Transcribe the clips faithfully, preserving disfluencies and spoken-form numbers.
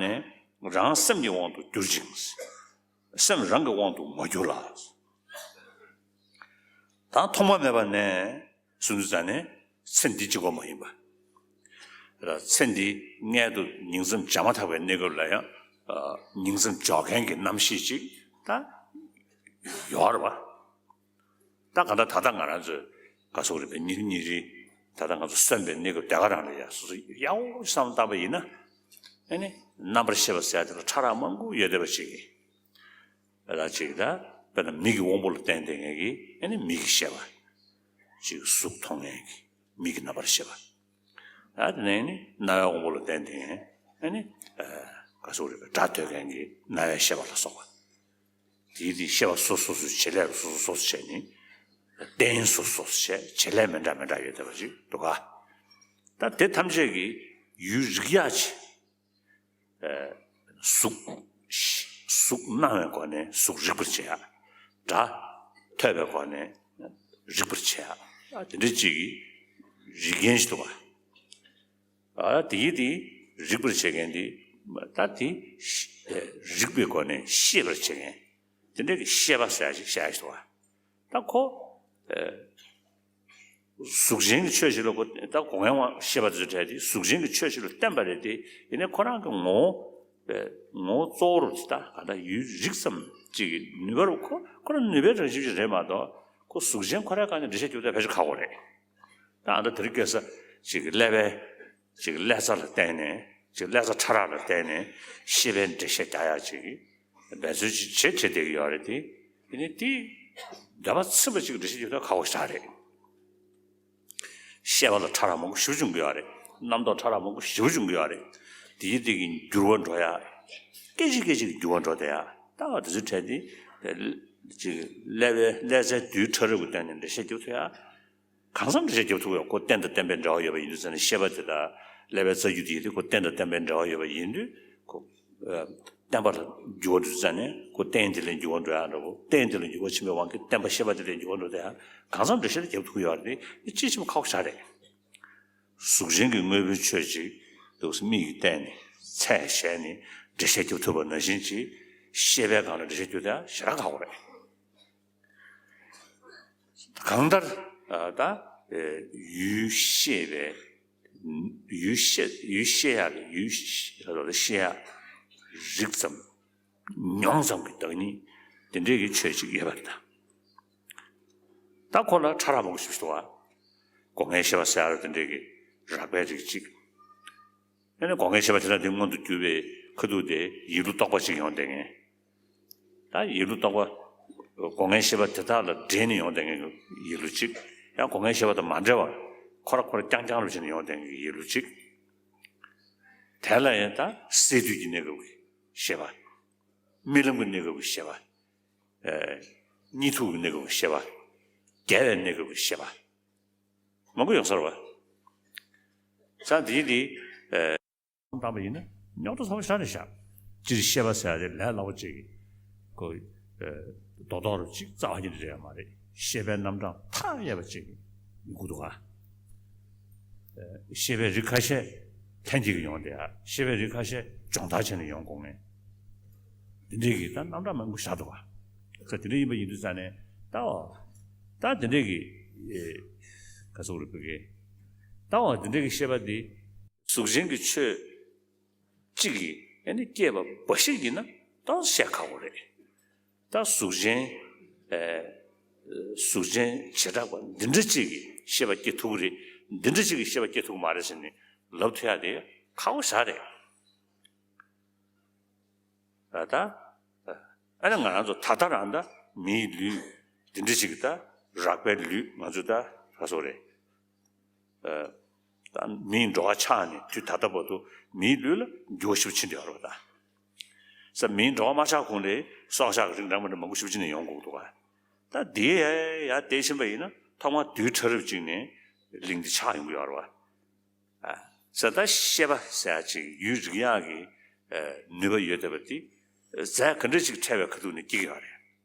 ནས་རང་སེམས་ཀྱི་དབང་དུ་འགྱུར་ཅིང་། སེམས་རང་གི་དབང་དུ་མ་གྱུར་ལ། ད་ཐོག་མ་མེད་པ་ནས་གསུངས་དུས་ཙ་ནས་ཚེ་འདི་གཅིག་པོ་མ་ཡིན་པ། ཚེ་འདི་མངལ་དུ་ཉིང་མཚམས་སྦྱར་མ་ཐག་པའི་གནས་སྐབས་ལ་ཡང་ཉིང་མཚམས་སྦྱོར་མཁན་གྱི་རྣམ་ཤེས་ཅིག་ད་ཡོད་རེད་བ། ད་ག་ད་ད་ལྟ་ང་རང་ཚོས་ག་སོགས་རེད་པས་ཉིན་རེ་ཉིན་རེ་ད་ལྟ་ང་ཚོ་གསོན་པའི་གནས་སྐབས་དེ་ག་རང་ལ་ཡ་སོ་སོ་ཡག་པོ་བསམ་བཏང་པ་ཡིན་ན། ཨ་ནི་རྣམ་པར་ཤེས་པ་ཟེར་ཡ་དེ་ལ་ཕྲ་རགས་མང་པོ་ཡོད་བསྡད་པ་ཅིག་ཡིན། ད་ཅིག་ད་དཔེར་ན་མིག་གི་དབང་པོ་ལ་བརྟེན་བསྡད་མཁན་གྱི་ཨ་ནི་མིག་གི་ཤེས་པ། ཅིག་གཟུགས་མཐོང་མཁན་གྱི་མིག་གི་རྣམ་པར་ཤེས་པ། ད་དེ་ནས་ནི་རྣ་བའི་དབང་པོ་ལ་བརྟེན་བསྡད་མཁན་ཨ་ནི་ག་སོགས་རེད་པས་སྒྲ་ཐོས་མཁན་གྱི་རྣ་བའི་ཤེས་པ་ལ་སོགས་པ། དེའི་དེ་ཤེས་པ་སོ་སོ་སོ་བྱེད་ལས་སོ་སོ་སོ་སོ་བྱས་ནས་རྟེན་སོ་སོ་སོ་བྱས་བྱེད་ལས་མི་འདྲ་མི་འདྲ་ཡོད་བསྡད་པ་ཅིག་འདུག་ག་ད་དེ་ཐམས་ཅད་ཀྱི་ཡུལ་རིག་ཡག་ཅིག་གཟུགས་གཟུགས་སྣང་བའི་སྒོ་ནས་གཟུགས་རིག་པར་བྱེད་ཡག་སྒྲ་ཐོས་པའི་སྒོ་ནས་རིག་པར་བྱེད་ཡག་དེ་འདྲ་ཅིག་གི་རིག་མཁན་ཞིག་འདུག་ག་ཨ་དེ་ཡི་དེ་རིག་པར་བྱེད་མཁན་དེ་ད་དེ་རིག་པའི་སྒོ་ནས་ཤེས་པར་བྱེད་མཁན་དེ་འདྲ་གི་ཤེས་པ་ཟེར་ཞིག་བཤད་ཞིག་འདུག་ག་ད་ཁོ་གཟུགས་ཅན་གྱི་ཆོས་ཤིག་ལ་ཁོ་ད་སྒོ་ལྔའི་དབང་ཤེས་པ་དེ་ཚོ་བྲལ་ཏེ་གཟུགས་ཅན་གྱི་ཆོས་ཤིག་ལ་བརྟེན་པ་རེད་དེ། ཡིན་ནའི་ཁོ་རང་གི་ངོ་བོ་ངོ་བོ་གཙོ་བོ་རུ་ད་ག་ད་ཡུལ་རིག་ཙམ་ཅིག་གི་ནུས་པ་རུ་ཁོ་ཁོ་རང་ནུས་པའི་རང་བཞིན་ཅིག་རེད་མ་གཏོགས་ཁོ་གཟུགས་ཅན་ཁོ་རང་གང་ནས་འགྲེལ་བཤད་རྒྱབ་ད་ཕལ་ཆེར་ཁག་པོ་རེད། ད་ཨ་ད་དེ་རིང་ཁ་སང་ཅིག་གི་ཀླད་པའི་ཅིག་ཀླད་རྩ་ལ་བརྟེན་ནས་ཅིག་ཀླད་རྩ་ཕྲ་རགས་ལ་བརྟེན་ནས་ཤེས་པའི་འགྲེལ་བཤད་རྒྱག་ཡག་ཅིག་འབད་རྩོལ་ཅིག་བྱེད་བྱེད་བསྡད་ཀྱི་ཡོད་རེད་དེ། དེ་ནི་དེ་འདོད་པ་ཚིམ་པ་ཅིག་འགྲེལ་བཤད་རྒྱག་ཐབས་ཁག་པོ་ཞེ་དྲག་རེད། ཤེས་པ་ལ་ཕྲ་རགས་མང་པོ་ཞེ་པོ་བྱུང་གི་ཡོད་རེད། རྣམ་རྟོག་ཕྲ་རགས་མང་པོ་ཞེ་པོ་བྱུང་གི་ཡོད་རེད། དེ་ཡི་དེ་གི་འགྱུར་བ་འགྲོ་ཡག་སྐད་ཅིག་སྐད་ཅིག་གི་འགྱུར་བ་འགྲོ་བསྡད་ཡག་ད་བ་དེ་ཚོའི་གྲས་དེ་ཅིག་ཀླད་པའི་ཀླད་རྩའི་རྡུལ་ཕྲ་རབ་ཀྱི་སྟེང་ནས་འགྲེལ་བཤད་རྒྱབ་ཐུབ་ཡག་གང་འཚམ་འགྲེལ་བཤད་རྒྱབ་ཐུབ་ཡོད། ཁོ་རྟེན་དང་བརྟེན་པའི་འབྲེལ་བ་ཡོད་པ་ཡིན་དུས་ཙང་ནས་ཤེས་པ་དེ་དག་ཀླད་པའི་རྩ་རྒྱུད་དེ་ཡིན་དུས་ཁོ་རྟེན་དང་བརྟེན་པའི་འབྲེལ་བ་ཡོད་པ་ཡིན་དུས་ཁོ་ཨ་བརྟེན་པ་ལ་འགྱུར་བ་འགྲོ་དུས་ཙང་ནས་ཁོ་རྟེན་དེ་ལས་འགྱུར་བ་འགྲོ་ཡག་འདྲ་པོ། རྟེན་དེ་ལ་འགྱུར་བ་ཕྱིན་པའི་དབང་གིས་བརྟེན་པ་ཤེས་པ་དེ་ལས་འགྱུར་བ་འགྲོ་དེ་ཡང་གང་འཚམ་འགྲེལ་བཤད་རྒྱབ་ཐུབ་ཀྱི་ཡོད་རེད་དེ། དཔྱིས་ཕྱིན་པ་ཁག་པོ་ཞེ་དྲག་རེད། གཟུགས་ཅན་གྱི་དངོས་པོའི་ཆོས་ཅིག་འདུག་སེ་མིག་གིས་བལྟས་ནས་ཚད་གཞལ་ནས་འགྲེལ་བཤད་རྒྱབ་ཐུབ་པ་ནང་བཞིན་ཅིག་ཤེས་པའི་སྒང་ལ་འགྲེལ་བཤད་རྒྱབ་དེ་ཡང་ཞེ་དྲག་ཁག་པོ་རེད། གང་ལྟར་ཨ་ད་ཨེ་ཡུལ་ཤེས་པའི་ཡུལ་ཤེས་ཡུལ་ཤེས་ཡག་གི་ཡུལ་ཤེས་ཤེས་ཡག་རིག་ཙམ་མྱོང་ཙམ་གྱི་བདག་ཉིད་དེ་འདྲའི་གི་ཆོས་ཅིག་ཡོད་པ་རེད་ད། ད་ཁོ་ལ་ཕྲ་རགས་མང་པོ་ཞིག་འདུག་ག་སྒོ་ལྔའི་ཤེས་པ་ཟེར་ཡག་དེ་འདྲའི་གི་རགས་པའི་རིགས་གཅིག་ཨ་ནི་སྒོ་ལྔའི་ཤེས་པ་དེ་དག་དེ་མངོན་དུ་གྱུར་པའི་ཁ་ཐུག་དེ་ཡིད་བློ་རྟོག་པ་ཅིག་ཡོང་བསྡད་མཁན། ད་ཡིད་བློ་རྟོག་པ། སྒོ་ལྔའི་ཤེས་པ་དེ་དག་ལ་འབྲེལ་ནས་ཡོང་བསྡད་མཁན་གྱི་ཡིད་བློ་གཅིག་ཡང་སྒོ་ལྔའི་ཤེས་པ་དང་མ་འབྲེལ་བར་ཁོ་ར་ཁོ་ར་རྐྱང་རྐྱང་རུ་བྱས་ནས་ཡོང་བསྡད་མཁན་གྱི་ཡིད་བློ་གཅིག་དེ་ལ་ཡང་ད་སས་བསྡུས་ཀྱི་གནས་སྐབས་ཀྱི་ཤེས་པ། རྨི་ལམ་གྱི་གནས་སྐབས་ཀྱི་ཤེས་པ། ཨེ། གཉིད་འཐུག་གི་གནས་སྐབས་ཀྱི་ཤེས་པ། བརྒྱལ་བའི་གནས་སྐབས་ཀྱི་ཤེས་པ། མང་པོ་ཡོང་ས་རེད་བ། ས་འདིའི་འདི། བཏང་བ་ཡིན་ན་རྙོག་དྲ་ཚ་པོ་ཞེ་དྲག་རེད་ཤག་སྤྱིར་ཤེས་པ་ཟེར་ཡ་དེ་ལས་སླ་པོ་ཅིག་གི་ཁོ་རྡོག་རྡོག་རུ་ཅིག་རྩ་བ་ཉིད་ནས་རེད་ཡ་མ་རེད། ཤེས་པའི་རྣམ་གྲངས་མཐའ་ཡས་པ་ཅིག་ཡོང་གི་འདུག་ག་ཤེས་པའི་རིགས་ཁ་ཤས་ལྷན་སྐྱེས་ཀྱིས་ཡོང་བསྡད་ཡ། ཤེས་པའི་རིགས་ཁ་ཤས་སྦྱོང་བརྡར་བྱས་ནས་ཡོང་དགོས་ངེས། འདི་འདྲའི་གི་ད་རྣམ་གྲངས་མང་པོ་བཞག་འདུག་ག་ད་དེ་འདྲ་ཡིན་པ་ཡིན་དུས་ཙང་ནས་ད་བ་ད་དེ་འདྲའི་གི་ག་ཚོད་རེད་བོད་སྐད་ད་བ་དེ་འདྲའི་གི་ཤེས་པ་འདི། གཟུགས་ཅན་གྱི་ཆོས་གཅིག་གིས་ཨ་ནི་སྐྱེས་པ་འབའ་ཞིག་ཡིན་ན་ཏོག་ཙམ་བཤད་ཁག་པོ་རེད། ད་གཟུགས་ཅན། ཨེ། གཟུགས་ཅན་བྱེ་བྲག་པ་འདི་འདྲ་གཅིག་གིས་ཤེས་པ་སྐྱེ་ཐུབ་ཀྱི་རེད། འདི་འདྲ་གཅིག་གིས་ཤེས་པ་སྐྱེ་ཐུབ་ཀྱི་མ་རེད་ཟེར་ནས་ལབ་ཐུབ་ཡག་དེ་ཁག་པོ་ཞེ་དྲག་རེད། ད་ལྟ། ཨ་ནི་ང་རང་ཚོ་ད་ལྟ་རང་ད་མིའི་ལུས་འདི་འདྲ་ཅིག་ད་རགས་པའི་ལུས་ང་ཚོ་ད་ག་ཚོད་རེད། ཨ། ད་མིའི་འགྲོ་བ་ཆགས་ནས་དུས་ད་ལྟ་བར་དུ་མིའི་ལུས་ལ་འགྱུར་བ་ཞིག་ཕྱིན་བསྡད་ཡོད་རེད་པ་ད། ས་མིའི་འགྲོ་བ་མ་ཆགས་གོང་ལས་སྲོག་ཆགས་ཀྱི་རིགས་འདྲ་མི་འདྲ་མང་པོ་ཞིག་ཕྱིན་ནས་ཡོང་དགོས་འདུག་ག་ད་དེ་ཡ་ཡ་དེ་ཕྱིན་པ་ཡིན་ན་ཐོག་མར་རྡུལ་ཕྲ་རབ་ཅིག་ནས་གླིང་འདི་ཆགས་ཡོང་གི་ཡོད་རེད་པ། ཟེར་ད་ཤེས་པ་ཟེར་ཡ་ཅིག་ཡུལ་རིག་ཡག་གི་ནུས་པ་ཡོད་བསྡད་པ་དེ་རྫས་ག་འདྲ་ཅིག་འཕྲད་པའི་ཁ་ཐུག་ནས་སྐྱེ་གི་ཡོད་རེད།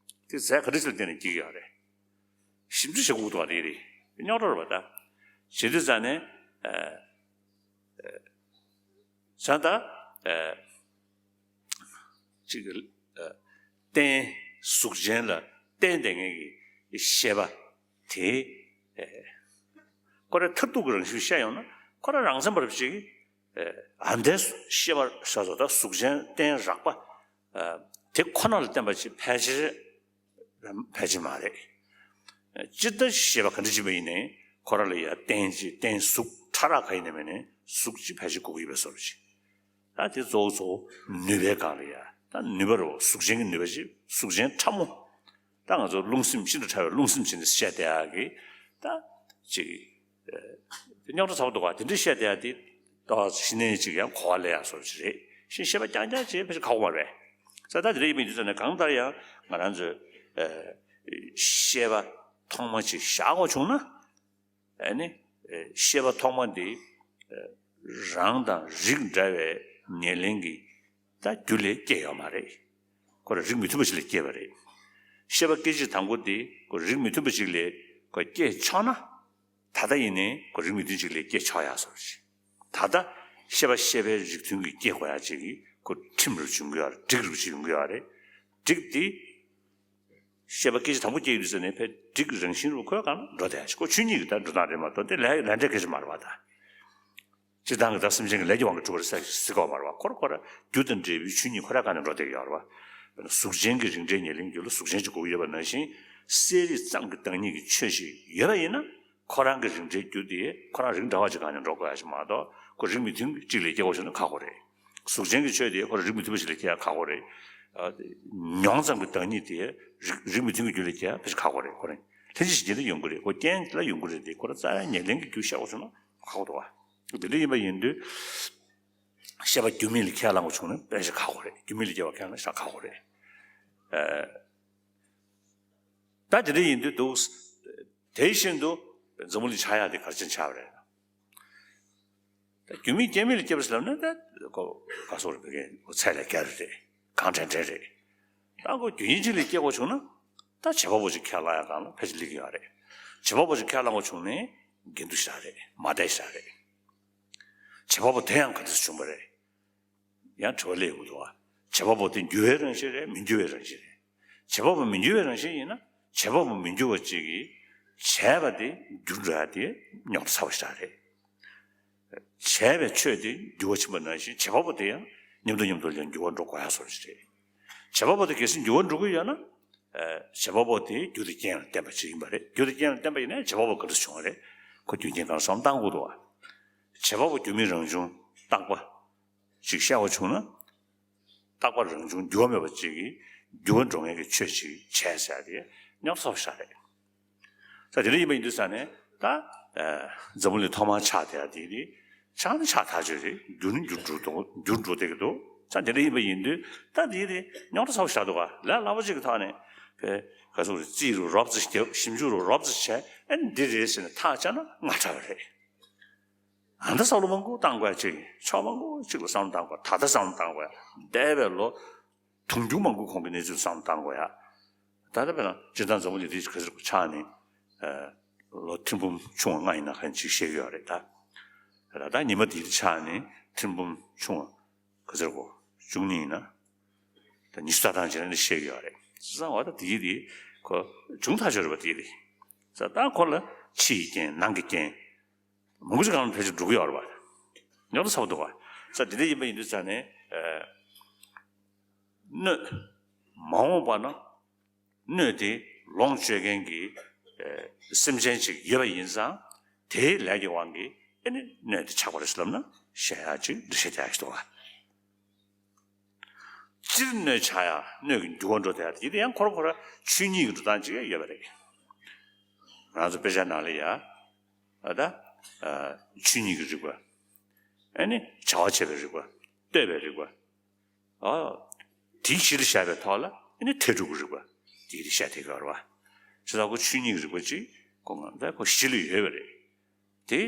དེ་རྫས་ག་འདྲ་ཅིག་ལ་བརྟེན་ནས་སྐྱེ་གི་ཡོད་རེད། ཞིབ་འཇུག་བྱེད་དགོས་འདུག་པ་དེ་རེད། རྙོག་དྲ་རེད་པ་ད། བྱེད་དུས་ཙང་ནས་ཟེར་ད་ ཅིག་གི་ཨ་རྟེན་གཟུགས་ཅན་ལ་བརྟེན་བསྡད་མཁན་གྱི་ཤེས་པ་དེ་ཨ་ཁོ་རང་མཐར་ཐུག་གི་རང་བཞིན་བཤད་ཡོང་ན་ཁོ་རང་རང་མཚན་པར་ཅིག་ཨ་འདས་ཤེས་པ་ས་སོ་ད་གཟུགས་ཅན་རྟེན་རགས་པ་ཨ་དེ་ཁོ་ན་ལ་བརྟེན་པ་ཅིག་ཕལ་ཆེར་ཕལ་ཆེར་མ་རེད། སྤྱིར་ལྟར་ཤེས་པ་ག་འདྲ་ཅིག་པ་ཡིན་ནའི་ཁོ་རང་ལ་ཡ་རྟེན་ཅིག་རྟེན་གཟུགས་ཕྲ་རགས་ག་ཡིན་ནའི་མིན་ནའི་གཟུགས་ཅིག་ཕལ་ཆེར་དགོས་ཀྱི་ཡོད་པའི་བཟོ་འདྲ་ཅིག་ད་དེ་གཙོ་བོ་གཙོ་བོ་ནུས་པའི་སྒང་ལ་ཡ་ད་ནུས་པ་རུ་གཟུགས་ཅན་གྱི་ནུས་པ་ཅིག་གཟུགས་ཅན་ཕྲ་མོ། ད་ང་ཚོ་རླུང་སེམས་ཤིན་ཏུ་ཕྲ་བའི་རླུང་སེམས་བྱས་ནས་བཤད་བསྡད་ཡག་གི་ད་ཅིག་རྙོག་དྲ་ཚ་པོ་འདུག་ག་དེ་འདྲ་བཤད་བསྡད་ཡག་དེ་ད་གཞི་ནས་ཅིག་ཡང་གོ་བ་ལེན་ཡག་བཟོ་འདྲ་ཅིག་རེད། ཤེས་ཤེས་པ་རྐྱང་རྐྱང་བྱས་ཕལ་ཆེར་ཁག་པོ་མ་རེད། ས་ད་དེ་འདྲ་ཡིན་པ་ཡིན་དུས་ཙང་ནས་གང་ལྟར་ཡང་ང་རང་ཚོས་ཤེས་པ་ཐོག་མ་ཅིག་བཞག་དགོས་བྱུང་ན། ཨ་ནི། ཤེས་པ་ཐོག་མ་འདི། རང་དང་རིགས་འདྲ་བའི་ཉེར་ལེན་གྱི་ད་རྒྱུ་ལས་སྐྱེས་ཡོད་མ་རེད། ཁོ་རང་རིགས་མི་མཐུན་པ་ཞིག་ལས་སྐྱེས་པ་རེད། ཤེས་པ་སྐད་ཅིག་དང་པོ་འདི་ཁོ་རིགས་མི་མཐུན་པ་ཞིག་ལས་ཁོ་སྐྱེས་ཆོག་ན། ད་ལྟ་ཡིན་ནའི་ཁོ་རིགས་མི་མཐུན་ཅིག་ལས་སྐྱེས་ཆོག་ཡག་བཟོ་ཞིག་ད་ལྟ་ཤེས་པ་ཤེས་པའི་རིགས་མཐུན་གྱི་སྐྱེས་དགོས་ཡག་ཅིག་གི་ཁོ་ཁྲིམས་རུ་བྱུང་གི་ཡོད་རེད། སྒྲིག་རུ་ཅིག་ཡོང་གི་ཡོད་རེད། སྒྲིག་འདི། ཤེས་པ་སྐད་ཅིག་དང་པོ་སྐྱེ་ཡོང་དུས་ཙ་ནས་ཕར་སྒྲིག་རང་བཞིན་རུ་ཁོའི་སྒང་འགྲོ་བསྡད་ཡ་ཞིག་ཁོ་ཆོས་ཉིད་ཀྱི་ད་འགྲོ་སྟངས་རེད་མ་གཏོགས་དེ་ལས་ལས་འབྲས་སྐད་ཅིག་མ་རེད་པ་ད། སྤྱིར་བཏང་གི་ད་སེམས་ཅན་གྱི་ལས་ཀྱི་དབང་གིས་གྲུབ་པ་རེད་ཟེར་གོ་མ་རེད་པ། ཁོ་ར་ཁོ་ར་རྒྱུ་དང་འབྲས་བུའི་ཆོས་ཉིད་ཁོ་རའི་སྒང་ནས་འགྲོ་བསྡད་ཀྱི་ཡོད་རེད་པ། གཟུགས་ཅན་གྱི་རིགས་འདྲའི་ཉེར་ལེན་རྒྱུ་ལ་གཟུགས་ཅན་ཅིག་དགོས་ཀྱི་ཡོད་པ་ནང་བཞིན་གསལ་རིག་ཙམ་གྱི་བདག་ཉིད་ཀྱི་ཆོས་ཤིག་ཡོད་པ་ཡིན་ན། ཁོ་རང་གི་རིགས་འདྲའི་རྒྱུ་དེ་ཁོ་རང་རིགས་འདྲ་བ་ཅིག་སྒང་ནས་འགྲོ་དགོས་ཡ་ཞིག་མ་གཏོགས་ཁོ་རིགས་མི་མཐུན་གཅིག་ལས་སྐྱེ་དགོས་བྱུང་ན་ཁག་པོ་རེད། གཟུགས་ཅན་གྱི་ཆོས་དེ་ཁོ་རང་རིགས་མི་མཐུན་པ་ཞིག་ལས་སྐྱེ་ཡ་ཁག་པོ་རེད། ཨ། མྱོང་ཙམ་གྱི་བདག་ཉིད་དེ་རིགས་རིགས་མི་མཐུན་གྱི་རྒྱུ་ལས་སྐྱེ་ཡ་ཕལ་ཆེར་ཁག་པོ་རེད། ཁོ་རང་ལྷན་ཅིག་ཞིག་འདི་ལ་ཡོང་གི་རེད། ཁོ་རྐྱེན་ལ་ཡོང་གི་རེད་དེ་ཁོ་རང་རྩ་བའི་ཉེར་ལེན་གྱི་རྒྱུ་བཤད་དགོས་བྱུང་ན་ཁག་པོ་འདུག་བ། དེ་འདྲ་ཡིན་པ་ཡིན་དུས། ཤེས་པ་རྒྱུ་མེད་ལས་ཁས་བླངས་པ་བྱུང་ན་ཕལ་ཆེར་ཁག་པོ་རེད། རྒྱུ་མེད་ལས་སྐྱེ་བ་ཁས་བླངས་ན་ཤ་ཁག་པོ་རེད། ཨ། ད་དེ་འདྲ་ཡིན་དུས་འདུག་དེ་བཞིན་དུ་འཛམ་བུ་གླིང་ཆགས་ཡག་དེ་ག་རེ་བྱས་ནས་ཆགས་པ་རེད། ད་རྒྱུ་མེད་རྐྱེན་མེད་ལས་སྐྱེས་པ་ཟེར་ལབ་ན་ད་ཁོ་ག་སོགས་རེད། བོད་སྐད་ཚད་ལས་བརྒལ་རེད། གང་དྲན་དྲན་རེད། ད་ཁོ་རྒྱུ་རྐྱེན་གཅིག་ལས་སྐྱེ་དགོས་བྱུང་ན་ད་བྱེད་པ་པོ་ཅིག་ཁས་བླངས་ཡག་སྒང་ལ་ཕལ་ཆེར་སླེབས་ཀྱི་ཡོད་རེད། བྱེད་པ་པོ་ཅིག་ཁས་བླངས་དགོས་བྱུང་ནས་འགལ་འདུ་ཞིག་རེད། མ་བདེ་ཞིག་རེད། བྱེད་པ་པོ་དེ་ཡང་ག་འདྲ་སེ་བྱུང་བ་རེད། ཡང་དྲི་བ་སླེབས་ཡོང་གི་འདུག་བ། བྱེད་པ་པོ་དེ་འགྱུར་བའི་རང་བཞིན་རེད། མི་འགྱུར་བའི་རང་བཞིན་རེད། བྱེད་པ་པོ་མི་འགྱུར་བའི་རང་བཞིན་ཡིན་ན་བྱེད་པ་པོ་མི་འགྱུར་བ་ཅིག་གིས་བྱས་པ་དེ་འགྱུར་འགྲོ་ཡ་དེ་རྙོག་དྲ་ཚ་བ་ཞིག་རེད། བྱས་པའི་ཆོས་དེ་འགྱུར་བ་ཕྱིན་པ་ནང་བཞིན་བྱེད་པ་པོ་དེ་ཡང་མཉམ་དུ་མཉམ་དུ་ལ་འགྱུར་བ་འགྲོ་དགོས་ཡ་བཟོ་འདྲ་ཞིག་རེད། བྱེད་པ་པོ་དེ་གལ་སྲིད་འགྱུར་བ་འགྲོ་གི་ཡོད་ན། བྱེད་པ་པོ་དེ་རྒྱུ་དང་རྐྱེན་ལ་བརྟེན་པ་ཅིག་ཡིན་པ་རེད། རྒྱུ་དང་རྐྱེན་ལ་བརྟེན་པ་ཡིན་ན་བྱེད་པ་པོ་ག་འདྲ་བྱུང་བ་རེད། ཁོ་རྒྱུ་རྐྱེན་གང་བསམ་བཏང་དགོས་འདུག་བ། བྱེད་པ་པོ་རྒྱུ་མེད་རང་བྱུང་རྟག་པ་ཅིག་བཤད་པ་བྱུང་ན། རྟག་པ་རང་བྱུང་འགྱུར་བ་མེད་པ་ཅིག་གིས་འགྱུར་བ་འགྲོ་མཁན་གྱི་ཆོས་ཅིག་བྱས་ཟེར་ཡ་དེ་རྙོག་དྲ་ཚ་བ་ཞིག་རེད། ད་དེ་འདྲ་ཡིན་པ་ཡིན་དུས་ཙ་ནས་ད། འཛམ་བུ་གླིང་ཐོག་མར་ཆགས་བསྡད་ཡ་དེ་དེ་ཆགས་ན་ཆགས་ཐག་ཆོད་རེད། འགྱུར་ན་འགྱུར་འགྲོ་འདུག་འགྱུར་འགྲོ་བསྡད་ཀྱི་འདུག་ད་དེ་འདྲ་ཡིན་པ་ཡིན་དུས་ད་དེ་དེ་རྙོག་དྲ་ཚ་བ་ཞིག་འདུག་ག་ལས་སླ་པོ་ཅིག་གི་ཐོག་ནས་བས་ག་ཚོད་རེད། རྩིས་རུ་རོབ་ཙམ་བརྒྱབ། ཞིབ་འཇུག་རུ་རོབ་ཙམ་བྱས། ཨ་ནི་འདི་རེད་ཟེར་ནས་ཐག་བཅད་ན་སྔ་དྲགས་པ་རེད། ཨ་ད་བསམ་བློ་མང་པོ་བཏང་དགོས་ཅིག་ཕྱོགས་མང་པོ་ཅིག་ལ་བསམ་བློ་བཏང་དགོས། ད་ལྟ་བསམ་བློ་བཏང་དགོས། འདས་པའི་ལོ་དུང་ཕྱུར་མང་པོའི་གོང་གི་གནས་ཚུལ་བསམ་བློ་བཏང་དགོས་ཡ། ད་ལྟ་དཔེར་ན་སྤྱིར་བཏང་འཛམ་བུ་གླིང་འདི་ག་ཚོད་ཆགས་ནས་ལོ་ཐེར་འབུམ་ཆུང་བ་ལྔ་ཡིན་ན་གང་ཅིག་བཤད་ཀྱི་ཡོད་རེད་ད། ད་ལྟ་ཉི་མ་འདི་ཆགས་ནས་ཐེར་འབུམ་ཆུང་བ་ག་ཚོད་གོ་བཅུ་གཉིས་ཡིན་ན། ད་ཉི་ཤུ་རྩ་གྲངས་ཅིག་ནས་བཤད་ཀྱི་ཡོད་རེད། བྱས་ཙང་འོ་ད་དེ་དེ་ཁོ་བྱུང་ཐག་ཆོད་རེད་པ། དེ་རེད། ད་ཁོ་ལ་ཕྱི་ཡི་རྐྱེན་ནང་གི་རྐྱེན། མང་པོ་ཞིག་གང་ལ་ཕལ་ཆེར་འགྲོ་གི་ཡོད་རེད་པ། རྙོག་དྲ་ཚ་པོ་འདུག་པ། ས་དེ་འདྲ་ཡིན་པ་ཡིན་དུས་ཙང་ནས། སྣོད་མ་འོངས་པ་ན་སྣོད་དེ་ལོངས་སྤྱོད་མཁན་གྱི་སེམས་ཅན་ཅིག་ཡོད་པ་ཡིན་ཙང་། དེའི་ལས་ཀྱི་དབང་གིས་ཨེ་ནི་སྣོད་དེ་ཆགས་པ་རེད་ཟེར་ལབ་ན་བཤད་ཡག་ཅིག་འགྲེལ་བཤད་རྒྱག་ཡག་ཅིག་འདུག་པ། སྤྱིར་སྣོད་ཆགས་ཡ། སྣོད་ཀྱི་འགྱུར་བ་འགྲོ་བསྡད་ཡ་དེ་དེ་ཡང་ཁོ་རང་ཁོ་རང་ཆོས་ཉིད་ཀྱི་འགྲོ་སྟངས་ཅིག་ཡོད་པ་རེད། ང་ཚོ་དཔེ་ཆ་ནང་ལ་ཡ། ཨ་ད། ཨ། ཆོས་ཉིད་ཀྱི་རིགས་པ། ཨ་ནི་བྱ་བ་བྱེད་པའི་རིགས་པ། ལྟོས་པའི་རིགས་པ། ཨ། དེའི་གཞི་ལ་བཞག་པའི་ཐོག་ལ་ཨ་ནི་མཐའ་དྲུག་གི་རིགས་པ། དེ་དེ་བཤད་བསྡད་ཀྱི་ཡོད་རེད་པ། བྱས་ཙང་ཁོ་ཆོས་ཉིད་ཀྱི་རིགས་པ་ཅིག་ཁོ་ང་ད་ཁོ་གཞི་ལ་ཡོད་པ་རེད། དེ་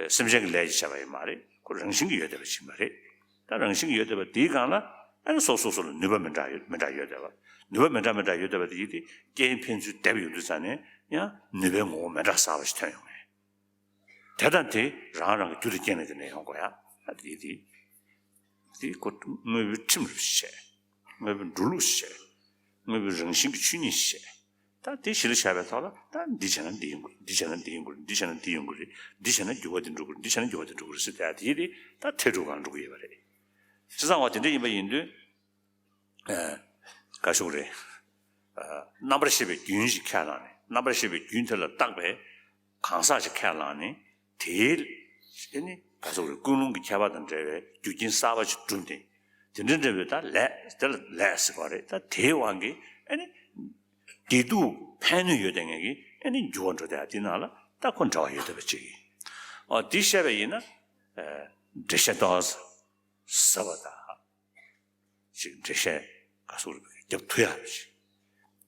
སེམས་ཅན་གྱི་ལས་ཀྱིས་བྱས་པ་ཡིན་མ་རེད། ཁོ་རང་བཞིན་གྱིས་ཡོད་བསྡད་པ་ཞིག་མ་རེད། ད་རང་བཞིན་གྱིས་ཡོད་བསྡད་པ་དེའི་སྒང་ལ་ཨ་ནི་སོ་སོ་སོ་ལ་ནུས་པ་མི་འདྲ་ཡོད། མི་འདྲ་ཡོད་བསྡད་པ། ནུས་པ་མི་འདྲ་མི་འདྲ་ཡོད་བསྡད་པ་དེ་ཡིན་ཏེ་རྐྱེན་ཕན་ཚུན་སྡེབ་ཡོང་དུས་ཙང་ནས་ཡང་ནུས་པའི་ངོ་བོ་མི་འདྲ་གསར་པ་ཞིག་ཐོན་ཡོང་ངེས། དེ་དང་དེ་རང་རང་གི་རྒྱུ་དང་རྐྱེན་ལ་བརྟེན་ནས་ཡོང་དགོས་ཡ། ཨ་དེ་དེ་དེ་ཁོ་དངོས་པོའི་ཁྲིམས་རེད་བཤད། དངོས་པོའི་འགྲོ་ལུགས་ཤིག་བྱས། དངོས་པོའི་རང་བཞིན་གྱི་ཆོས་ཉིད་ཤིག་བྱས། ད་དེ་གཞི་ལ་བཞག་པའི་ཐོག་ལ་ད་འདི་བྱས་ན་འདི་ཡོང་གི་རེད། འདི་བྱས་ན་འདི་ཡོང་གི་རེད། འདི་བྱས་ན་འདི་ཡོང་གི་རེད། འདི་བྱས་ན་འགྱུར་བ་འདི་འགྲོ་གི་རེད། འདི་བྱས་ན་འགྱུར་བ་འདི་འགྲོ་གི་རེད་ཟེར་ཡ་དེ་ཡིན་དུས་ད་ཐལ་འགྲོ་གང་འགྲོ་གི་ཡོད་པ་རེད། བྱས་ཙང་བ་དེ་འདྲ་ཡིན་པ་ཡིན་དུས། ཨ་ག་ཞུ་གི་རེད། ཨ་རྣམ་པར་ཤེས་པའི་རྒྱུན་ཞིག་ཁས་བླངས་ནས། རྣམ་པར་ཤེས་པའི་རྒྱུན་དེ་ལ་བརྟགས་པའི་གང་ཟག་ཅིག་ཁས་བླངས་ནས། དེའི་ཨ་ནི་ག་ཟེར་དགོས་རེད། ཀུན་སློང་གི་ཁྱད་པར་དང་འབྲེལ་བའི་རྒྱུ་རྐྱེན་གསར་པ་ཅིག་བསྒྲུབས་ནས། དེ་འདྲ་འདྲ་བའི་ད་ལས་དེ་ལ་ལས་ཟེར་བ་རེད། ད་དེའི་དབང་གིས་ཨ་ནི་བདེ་སྡུག་ཕན་གནོད་ཡོད་བསྡད་མཁན་གྱི་ཨ་ནི་འགྱུར་བ་འགྲོ་བསྡད་ཡ་དེ་ནང་ལ་ད་ཁོ་འབྲེལ་བ་ཡོད་བསྡད་པ་ཅིག་ཨ་དེ་བཤད་པ་ཡིན་ན། ཨ་འགྲེལ་བཤད་ཏོག་ཙམ་ཟབ་པ་དང་། ཅིག་འགྲེལ་བཤད་ག་ཟེར་རྒྱབ་ཐུབ་ཡག་ཅིག་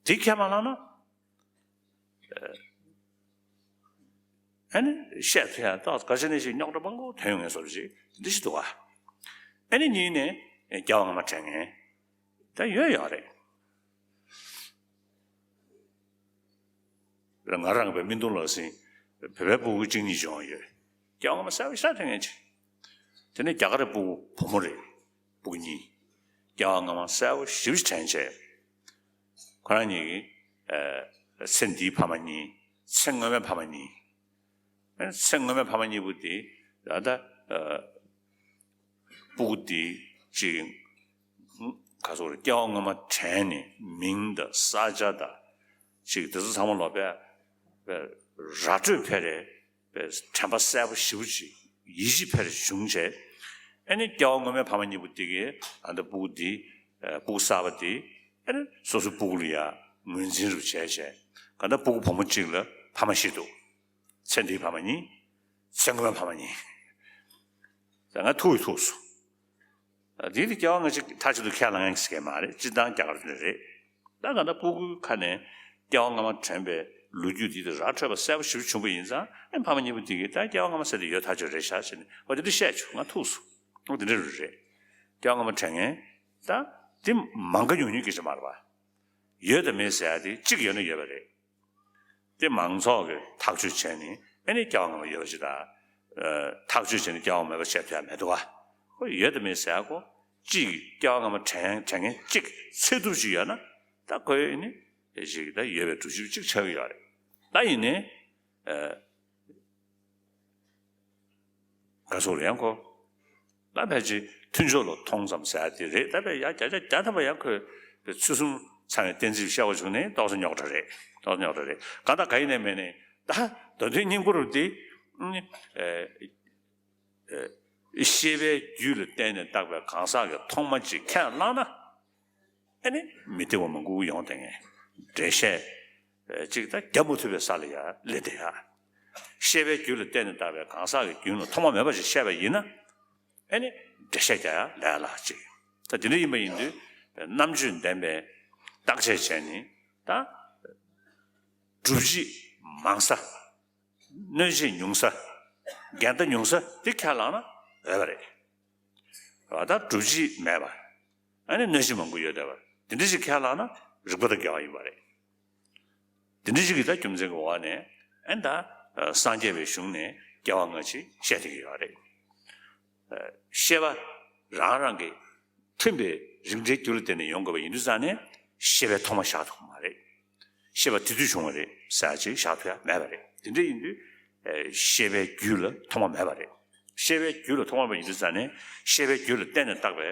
དེ་ཁས་མ་བླངས་ན། ཨ་ནི་བཤད་ཐུབ་ཡག་ཏོག་ག་ཅི་ནས་ཞིག་རྙོག་དྲ་མང་པོ་ཐོན་ཡོང་ངེས་བཟོ་འདྲ་ཅིག་འདི་ཞིག་འདུག་ག་ཨ་ནི་གཉིས་ནས་སྐྱེ་བ་སྔ་མ་དྲན་མཁན་ད་ཡོད་ཡོད་རེད། ང་རང་པའི་སྨིན་གཏོང་ལག་ཟིན། བོད་པའི་སྤུ་གུ་གཅིག་གཉིས་བྱུང་ཡོད། སྐྱེ་བ་སྔ་མ་གསལ་པོ་ཞེ་དྲག་དྲན་མཁན་ཅིག་དེ་ནས་རྒྱ་གར་སྤུ་གུ་བུ་མོ་རེད། སྤུ་གུ་གཉིས། སྐྱེ་བ་སྔ་མ་གསལ་པོ་ཞེ་པོ་ཅིག་དྲན་བྱས། ཁོ་རང་གཉིས་ཀྱི་ཨ་ཚེ་འདིའི་ཕ་མ་གཉིས། ཚེ་སྔོན་མའི་ཕ་མ་གཉིས། ཨ་ཚེ་སྔོན་མའི་ཕ་མ་གཉིས་པོ་དེ་ད་ལྟ་ཨ་སྤུ་གུ་དེ་ཅིག་ག་ཟེར་དགོས་རེད། སྐྱེ་བ་སྔོན་མ་དྲན་ནས་མིང་དང་ས་ཆ་དང་ཅིག་དེ་ཚོ་ཚང་མ་ལོག་པས་པས་ར་སྤྲོད་ཕེ་རེ་པས་དྲན་པ་གསལ་པོ་ཞེ་པོ་ཅིག་ཡིད་ཆེས་ཕེ་རེ་བྱུང་བྱས། ཨ་ནི་སྐྱེ་བ་སྔོན་མའི་ཕ་མ་གཉིས་པོ་དེ་གིས་ཨ་ད་སྤུ་གུ་དེ་ཨ་སྤུ་གུ་གསར་པ་དེ་ཨ་ནི་སོ་སོའི་སྤུ་གུ་ལ་ཡ་ངོས་འཛིན་རུ་བྱས་བྱས། ག་ད་སྤུ་གུ་བུ་མོ་གཅིག་ལ་ཕ་མ་བཞི་འདུག་ཚེ་འདིའི་ཕ་མ་གཉིས། ཚེ་སྔོན་མའི་ཕ་མ་གཉིས། ད་ང་ཐུག་ཡི་ཐུག་སོང་། དེ་དེ་སྐྱེ་བ་སྔ་ཕྱི་མཐའ་གཅིག་ཏུ་ཁས་ལེན་ཡག་གི་མ་རེད། སྤྱིར་བཏང་རྒྱ་གར་དེ་རེད། ད་ག་ད་སྤུ་གུའི་ཁ་ནས་སྐྱེ་བ་སྔ་མ་དྲན་པའི་ལོ་རྒྱུས་དེ་དེ་ར་འཕྲོད་པ་གསལ་པོ་ཞེ་པོ་བྱུང་པ་ཡིན་ཙང་། ཨེ་ཕ་མ་གཉིས་པོ་དེ་གིས་ད་སྐྱེ་བ་སྔ་མ་ཟེར་དེ་ཡོད་ཐག་ཆོད་རེད་ཤག་ཟེར་ནས་འོ་དེ་འདྲ་བཤད་བྱུང་། ང་ཐུག་སོང་། འོ་དེ་འདྲ་རེད། སྐྱེ་བ་སྔ་མ་དྲན་མཁན་ད་དེ་མང་ག་ཉུང་ཉུང་གི་ཅིག་མ་རེད་པ། ཡོད་དང་མེད་ཟེར་ཡ་དེ་གཅིག་ཡོད་ན་ཡོད་པ་རེད། དེ་མང་ཚོགས་ཀྱིས་ཐག་གཅོད་བྱས་ནས་ཨ་ནི་སྐྱེ་བ་སྔ་མ་ཡོད་པ་ཞིག་དང་། ཨ་ཐག་གཅོད་བྱས་ནས་སྐྱེ་བ་སྔ་མ་མེད་པ་བཤད་ཐུབ་ཡ་མེད་འདུག་ག་ཁོ་ཡོད་དང་མེད་ཟེར་ཡ་ཁོ་གཅིག་སྐྱེ་བ་སྔ་མ་དྲན་དྲན་མཁན་གཅིག་འཚོལ་ཐུབ་ཅིག་ཡོད་ན་ད་ཁོ་ཨ་ནི་ཞིག་ད་ཡོད་པའི་སྒྲུབ་བྱེད་ཅིག་ཆགས་ཀྱི་ཡོད་རེད། ད་ཡིན་ནའི་ཨ། ག་ཟེར་དགོས་རེད། ཡང་ཁོ་ད་ཕལ་ཆེར་མཐུན་ཕྱོགས་ལ་མཐོང་ཙམ་ཟེར་ཡ་དེ་རེད། ད་ཕལ་ཡ་བརྒྱ་ཆ་བརྒྱ་ཐམ་པ་ཡང་ཁོས་ཚུལ་གསུམ་ཚང་བའི་གཏན་ཚིགས་བཤད་པ་བྱུང་ནས་ཏོག་ཙམ་རྙོག་དྲ་རེད། ཏོག་ཙམ་རྙོག་དྲ་རེད། གང་ལྟར་ག་ཡིན་ནའི་མིན་ནའི་ད་མདོ་དོན་སྙིང་པོ་རུ་དེ་ཨ་ཨ་ཤེས་པའི་རྒྱུད་ལ་བརྟེན་ནས་བཏགས་པའི་གང་ཟག་གི་ཐོག་མ་ཅིག་ཁས་བླངས་ན། ཨ་ནི་མི་བདེ་བ་མང་པོ་ཡོང་བསྡད་མཁན་འགྲེལ་བཤད་ཅིག་ད་རྒྱབ་མ་ཐུབ་པའི་ས་ལ་ཡ་སླེབས་བསྡད་ཡ། ཤེས་པའི་རྒྱུད་ལ་བརྟེན་ནས་བཏགས་པའི་གང་ཟག་གི་རྒྱུད་ལ་ཐོག་མ་མེད་པ་ཞིག་བཤད་པ་ཡིན་ན། ཨ་ནི་འགྲེལ་བཤད་རྒྱག་ཡ་ལས་སླ་ཅིག་ད་དེ་འདྲ་ཡིན་པ་ཡིན་དུས་རྣམ་དཔྱོད་ལྡན་པའི་བརྟག་དཔྱད་བྱས་ནས་ད་སྒྲུབ་བྱེད་མང་ས། གནོད་བྱེད་ཉུང་ས། འགལ་ཟླ་ཉུང་ས་དེ་ཁས་བླངས་ན་འོས་པ་རེད། ད་སྒྲུབ་བྱེད་མེད་པ། ཨ་ནི་གནོད་བྱེད་མང་པོ་ཡོད་བསྡད་པ་དེ་འདྲ་ཞིག་ཁས་བླངས་ན་རིགས་པ་དང་འགལ་བ་ཡིན་པ་རེད། དེ་འདྲ་ཞིག་གི་ད་རྒྱུ་མཚན་གྱི་འོག་ནས་ཨ་ནི་ད་སངས་རྒྱས་པའི་གཞུང་ནས་སྐྱེ་བ་སྔ་ཕྱི་བཤད་བསྡད་ཀྱི་ཡོད་རེད། ཤེས་པ་རང་རང་གི་མཐུན་པའི་རིགས་འགྲེའི་རྒྱུ་ལ་བརྟེན་ནས་ཡོང་དགོས་པ་ཡིན་དུས་ཙང་ནས་ཤེས་པའི་ཐོག་མ་བཞག་ཐུབ་ཀྱི་མ་རེད། ཤེས་པ་དེ་དུས་བྱུང་བ་རེད་ཟེར་ཅིག་བཞག་ཐུབ་ཡ་མེད་པ་རེད། དེ་འདྲ་ཡིན་དུས་ཨེ་ཤེས་པའི་རྒྱུད་ལ་ཐོག་མ་མེད་པ་རེད། ཤེས་པའི་རྒྱུད་ལ་ཐོག་མ་མེད་པ་ཡིན་དུས་ཙང་ནས་ཤེས་པའི་རྒྱུད་ལ་བརྟེན་ནས་བཏགས་པའི་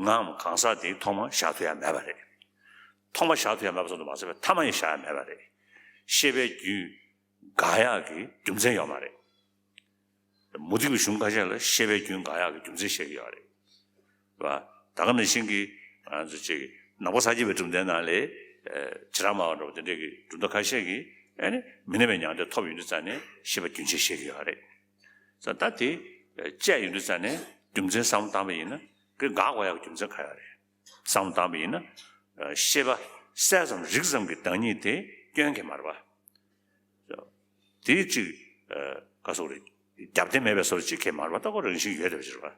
ངའམ་གང་ཟག་དེའི་ཐོག་མ་བཞག་ཐུབ་ཡ་མེད་པ་རེད། ཐོག་མ་བཞག་ཐུབ་ཡ་མེད་པ་ཙམ་དུ་མ་ཟད་པའི་མཐའ་མ་ཡང་བཞག་ཡ་མེད་པ་རེད། ཤེས་པའི་རྒྱུད་འགག་ཡག་གི་རྒྱུ་མཚན་ཡོད་མ་རེད། མུ་སྟེགས་པའི་གཞུང་ཁ་ཤས་ལ་ཤེས་པའི་རྒྱུན་འགག་ཡག་གི་རྒྱུ་མཚན་བཤད་ཀྱི་ཡོད་རེད། བ། ད་ག་ནང་བཞིན་གྱི་ང་ཚོ་ཅིག་ནང་པ་སངས་རྒྱས་པའི་གྲུབ་མཐའི་ནང་ལས་ཨེ་བྱེ་བྲག་སྨྲ་བ་འདྲ་བོ་དེ་འདྲས་ཀྱི་གྲུབ་མཐའ་ཁ་ཤས་ཀྱིས་ཨེ་ནི་མི་གནས་པའི་མྱང་འདས་ཐོབ་ཡོང་དུས་ཙང་ནས་ཤེས་པ་རྒྱུན་ཆད་བཤད་ཀྱི་ཡོད་རེད། ས་ད་དེ་ཨེ་བཅད་ཡོང་དུས་ཙང་ནས་རྒྱུ་མཚན་བསམ་བློ་བཏང་པ་ཡིན་ན་ཀྱི་འགག་དགོས་ཡག་གི་རྒྱུ་མཚན་ག་ཡོད་རེད། བསམ་བློ་བཏང་པ་ཡིན་ན་ཨེ་ཤེས་པ་གསལ་ཙམ་རིག་ཙམ་གྱི་བདག་ཉིད་དེ་སྐྱོན་གྱི་མ་རེད་པ། དེའི་གཅིག་ཨ་ག་ཟེར་དགོས་རེད། རྒྱབ་རྟེན་མེད་པའི་བཟོ་འདྲ་གཅིག་གས་མ་རེད་པ། ད་ཁོ་རང་བཞིན་གྱིས་ཡོད་བསྡད་པ་ཅིག་རེད་པ།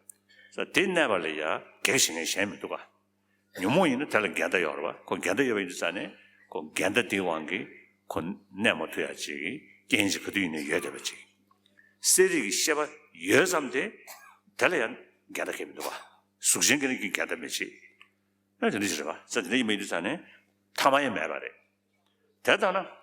ས་དེ་གནས་པ་ལ་ཡ་གེགས་བྱེད་མཁན་གཞན་མི་འདུག་ག་ཉོན་མོངས་ཡིན་ན་དེ་ལ་འགལ་ཟླ་ཡོད་རེད་པ། ཁོ་འགལ་ཟླ་ཡོད་པ་ཡིན་དུས་ཙང་ནས་ཁོ་འགལ་ཟླ་དེའི་དབང་གིས་ཁོ་གནས་མ་ཐུབ་ཡ་ཅིག་གི་རྐྱེན་ཅིག་ག་དུས་ཡིན་ནའི་ཡོད་བསྡད་པ་ཅིག་གསལ་རིག་གི་ཤེས་པ་ཡོད་ཙམ་དེ་དེ་ལ་ཡང་འགལ་ཟླ་གང་ཡང་མི་འདུག་ག་གཟུགས་ཅན་གྱི་ནི་གི་འགལ་ཟླ་མི་བྱེད། ཨེ་དེ་འདྲ་ཞིག་རེད་པ། ས་དེ་འདྲ་ཡིན་པ་ཡིན་དུས་ཙང་ནས་ཐ་མ་ཡང་མེད་པ་རེད། དེ་ལྟར་ན་